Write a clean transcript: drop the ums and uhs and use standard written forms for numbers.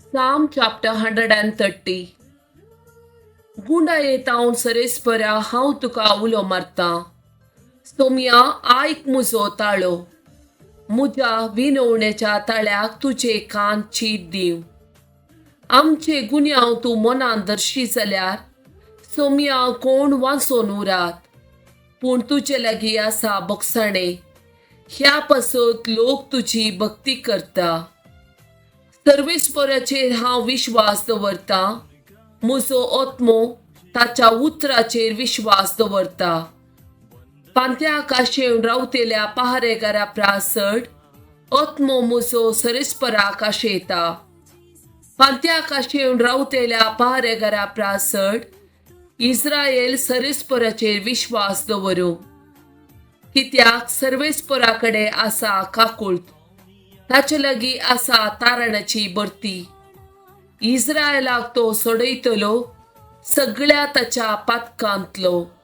Psalm chapter 130. गुंडाये तावन सरेस्परा हांव तुका उलो मारतां. सोमया, आयक म्हजो ताळो. म्हज्या विनवणेच्या ताळ्याक तुजे कान चीत दिव. आमचे गुन्यांव तूं मनान दर्शी जाल्यार, सोमया, कोण वांचोन उरात? पूण तुजे लागीं आसा बोगसाणें, ह्या पासत लोक तुजी भक्ती करता. सर्वेस्पराचेर हांव विश्वास दवरतां. म्हजो आत्मो ताच्या उतराचेर विश्वास दवरता. पांत्याक आशेवन रावतेल्या पहारेगारा प्रास चड आत्मो म्हजो सरेस्पराक आशेता. पांत्याक आशेवन रावतेल्या पहारेगारा प्रास चड इस्रायल सरेस्पराचेर विश्वास दवरूं. कित्याक सर्वेस्परा कडेन आसा काकुळट, ताचे लागीं आसा तारणाची भरती. इस्रायलाक तो सोडयतलो सगळ्या ताच्या पातकांतलो.